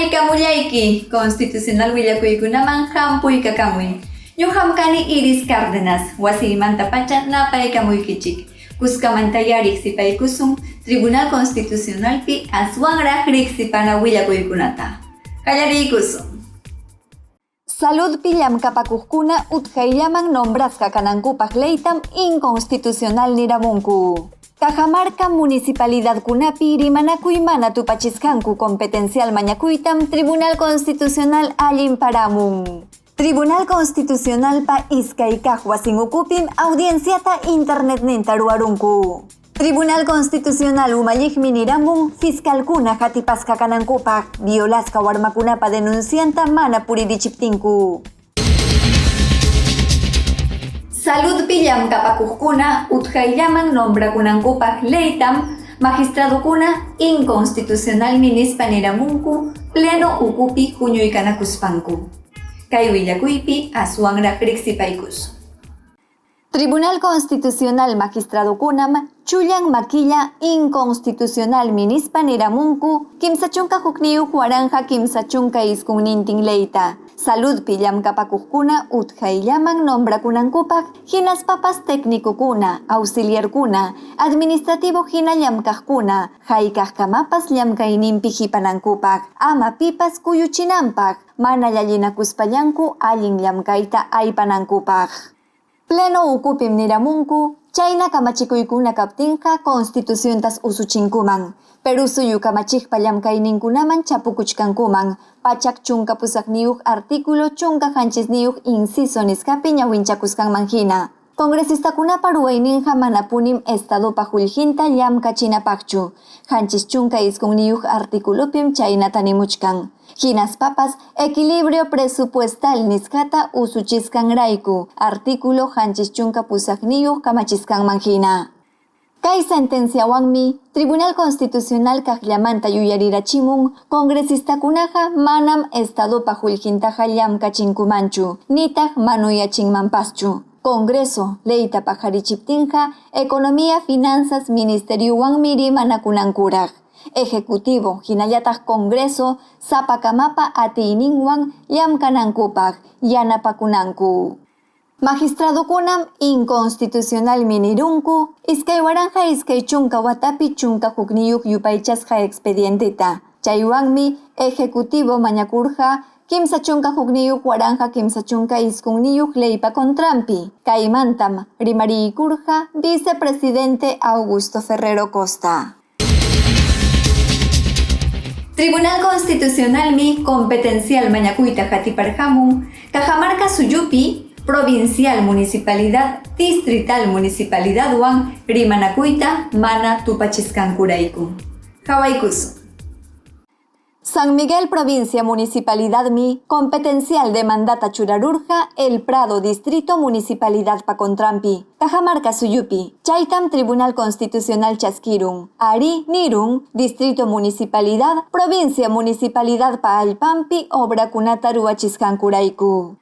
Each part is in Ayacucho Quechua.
Napaykamullayki, Constitucional willakuykunaman hampuykakamuy. Ñuqam kani Iris Cárdenas, wasiymantapacha napaykamuykichik. Kuskamantayá riqsipaykusun Tribunal Constitucionalpi aswanraq riqsipana willakuykunata. Qallariykusun. Saludpi llamkapakuqkuna utqayllaman nombrasqa kanankupaq leytam inconstitucional niramunku. Cajamarca municipalidadkunapi rimanakuy mana tupachisqanku competencial mañakuytam Tribunal Constitucional allinparamun. Tribunal Constitucionalpa iskay kaq wasin ukupim audienciata internetninta ruwarunku. Tribunal Constitucional umalliqmi niramun fiscalkuna qatipasqa kanankupaq violasqa warmakunapa denuncianta mana puririchiptinku. Saludpi llamkapakuqkuna utqayllaman nombrakunankupaq leytam magistradokuna inconstitucionalmi nispa niramunku pleno ukupi huñuykanakuspanku. Kay willakuypi aswanraq riqsipaykusun. Tribunal Constitucional magistradokunam chullan makilla inconstitucionalmi nispa niramunku 31 1039nintin leyta, saludpi llamkapakuqkuna utqayllaman nombrakunankupaq hinaspapas tecnicokuna, auxiliarkuna, administrativo hina llamkaqkuna, hayk'aqkamapas llamkayninpi hipanankupaq, ama pipas kuyuchinanpaq, mana llallinakuspallanku allin llamkayta aypanankupaq. Pleno ukupim niramunku, chayna kamachikuykuna kaptinqa Constituciontas usuchinkuman, Perú suyu kamachiqpa llamkayninkunaman chapukuchkankuman, 118 artículo 17 inciso nisqapi ñawinchakusqanman hina. Congresistakunapa ruwayninqa manapunim Estadopa qullqinta llamkachinapaqchu, 79 articulopim chaynata nimuchkan. Hinaspapas equilibrio presupuestal nisqata usuchisqanrayku, artículo 78 kamachisqanman hina. Kay sentenciawanmi Tribunal Constitucional kaqllamanta yuyarirachimun congresistakunaqa manam Estadopa qullqintaqa llamkachinkumanchu, nitaq manuyachinmanpaschu. Congreso leyta paqarichiptinqa Economía Finanzas Ministeriowanmi rimanakunankuraq. Ejecutivo hinallataq Congreso sapakamapa atiyninwan llamkanankupaq yanapakunanku. Magistradokunam inconstitucionalmi nirunku 2020 watapi 11 yupaychasqa expedienteta. Chaywanmi Ejecutivo mañakurqa 31 1039 leypa contranpi. Kaymantam rimariykurqa vicepresidente Augusto Ferrero Costa. Tribunal Constitucionalmi competencial mañakuyta qatiparqamun Cajamarca suyupi provincial municipalidad distrital municipalidadwan rimanakuyta mana tupachisqankurayku. Qawaykusun. San Miguel provincia municipalidadmi competencial demandata churarurqa El Prado distrito municipalidadpa contranpi, Cajamarca suyupi. Chaytam Tribunal Constitucional chaskirun. Arí nirun distrito municipalidad provincia municipalidadpa allpanpi obrakunata ruwachisqankurayku.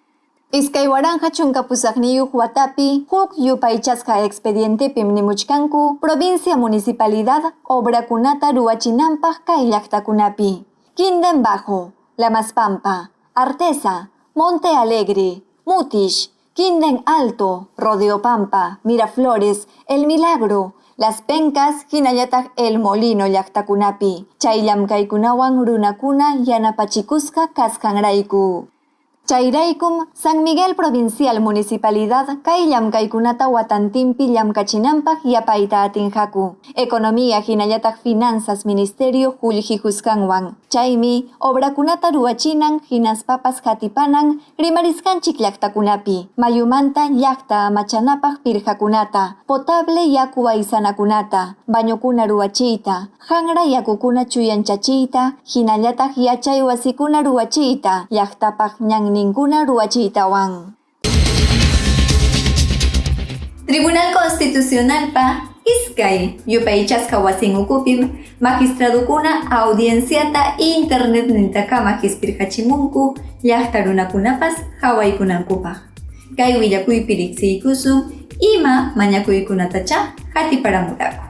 2018 watapi huk yupaychasqa expedientepim nimuchkanku provincia municipalidad obrakunata ruwachinanpaq kay llaqtakunapi: Quinden Bajo, Lamaspampa, Artesa, Monte Alegre, Mutish, Quinden Alto, Rodeopampa, Miraflores, El Milagro, Las Pencas hinallataq El Molino llaqtakunapi, chay llamkaykunawan runakuna yanapachikusqa kasqanrayku. Chayraykum San Miguel Provincial Municipalidad kay llamkaykunata watantinpi llamkachinanpaq yapayta atinqaku. Economía hinallataq Finanzas Ministerio qullqihusqanwan. Chaymi obrakunata ruwachinan hinaspapas qatipanan rimarisqanchik llaqtakunapi, mayumanta llaqta amachanapaq pirqakunata, potable yaku aysanakunata, bañokuna ruwachiyta, hanra yakukuna chuyanchachiyta, hinallataq yachay wasikuna ruwachiyta, llaqtapaq ñanninkuna ruwachiytawan. Tribunal Constitucionalpa iskay yupaychasqa wasin ukupim magistradokuna audienciata internetnintakama qispirqachimunku llaqta runakunapas qawaykunankupaq. Kay willakuypi riqsiykusun ima mañakuykunatachá qatiparamuraku.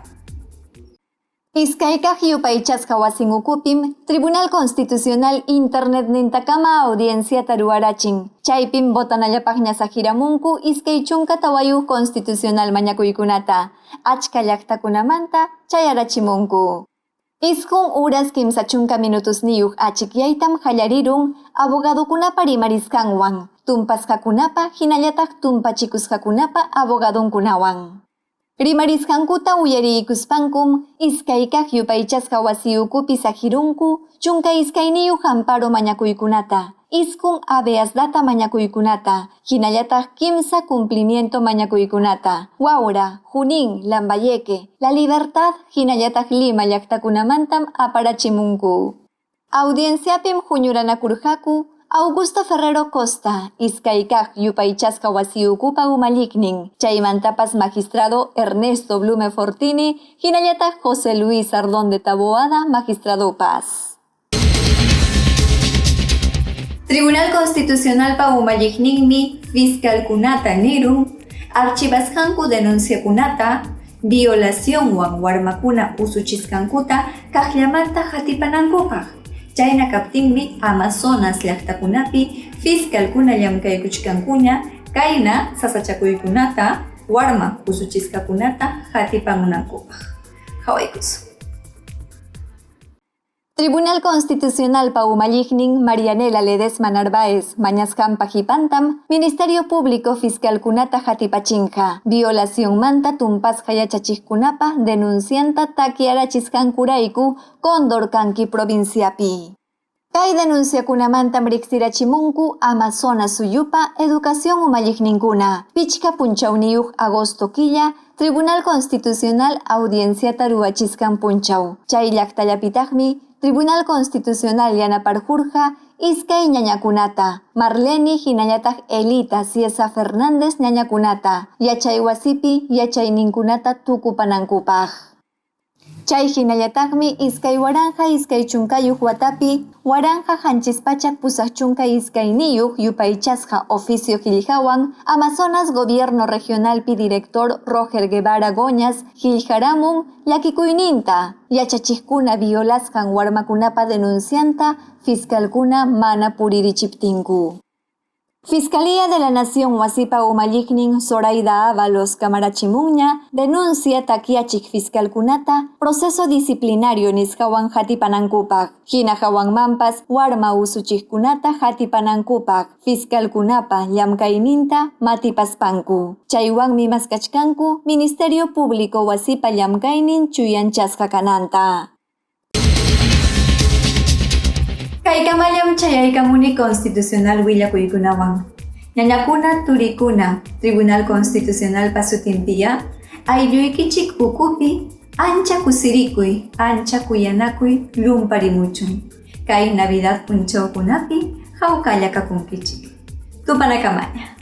Iskaykaq yupaychasqa wasin ukupim Tribunal Constitucional internetnintakama audienciata ruwarachin. Chaypim votanallapaqña saqiramunku 24 constitucional mañakuykunata. Achka llaqtakunamanta chayarachimunku. 9 horas 30 minutos niyuq achikyaytam qallarirun abogadokunapa rimarisqanwan, tumpasqakunapa hinallataq tumpachikusqakunapa abogadonkunawan. Rimarisqankuta uyariykuspankum iskaykaq yupaychasqa wasi ukupi saqirunku 12 amparo mañakuykunata, 9 habeas data mañakuykunata, hinallataq 3 cumplimiento mañakuykunata. Huaura, Junín, Lambayeque, La Libertad, hinallataq Lima llaqtakunamantam aparachimunku. Audienciapim huñuranakurqaku Augusto Ferrero Costa, iskaykaq yupaychasqa wasi ukupa umalliqnin, chaymantapas magistrado Ernesto Blume Fortini, hinallataq José Luis Ardón de Taboada magistradopas. Tribunal Constitucionalpa umalliqninmi fiscalkunata nirun archivasqanku denunciakunata violacionwan warmakuna usuchisqankuta kaqllamanta hatipanankupaq. Chayna kaptinmi Amazonas llaqtakunapi fiscalkuna llamkaykuchkankuña kayna sasachakuykunata warma usuchisqakunata hatipamunankupaq. Qhawaykusun. Tribunal Constitucionalpa umalliqnin Marianela Ledesma Narváez mañasqanpa qipantam Ministerio Público fiscalkunata hatipachinqa violacionmanta tumpasqa yachachiqkunapa denuncianta takyarachisqankurayku Condorcanqui provinciapi. Kay denunciakunamantam riqsirachimunku Amazonas suyupa educación umalliqninkuna. 5 punchawniyuq agosto killa Tribunal Constitucional audienciata ruwachisqan punchaw. Chay llaqtallapitaqmi Tribunal Constitucional yanaparqurqa iskay ñañakunata, Marleni hinallataq Elita Ciesa Fernández ñañakunata, yachaywasipi yachayninkunata tukupanankupaq. Chay hinallataqmi 2020 watapi 1782 yupaychasqa oficio qillqawan Amazonas Gobierno Regionalpi director Roger Guevara Goñas qillqaramun llakikuyninta yachachiqkuna violasqan warmakunapa denuncianta fiscalkuna mana puririchiptinku. Fiscalía de la Nación wasipa umalliqnin Zoraida Ábalos kamarachimunña denuncia takyachik fiscalkunata proceso disciplinario nisqawan hatipanankupaq. Hina hawanmanpas warma usuchiqkunata hatipanankupaq fiscalkunapa llamkayninta matipaspanku. Chaywanmi maskachkanku Ministerio Público wasipa llamkaynin chuyanchasqa kananta. Kaykamallam chayaykamuni constitucional willakuykunawan. Ñañakuna turikuna Tribunal Constitucional pasutinpiya aylluykichik ukupi ancha kusirikuy, ancha kuyanakuy lumparimuchun. Kay Navidad punchawkunapi hawkalla kakunkichik. Tupanakamaña.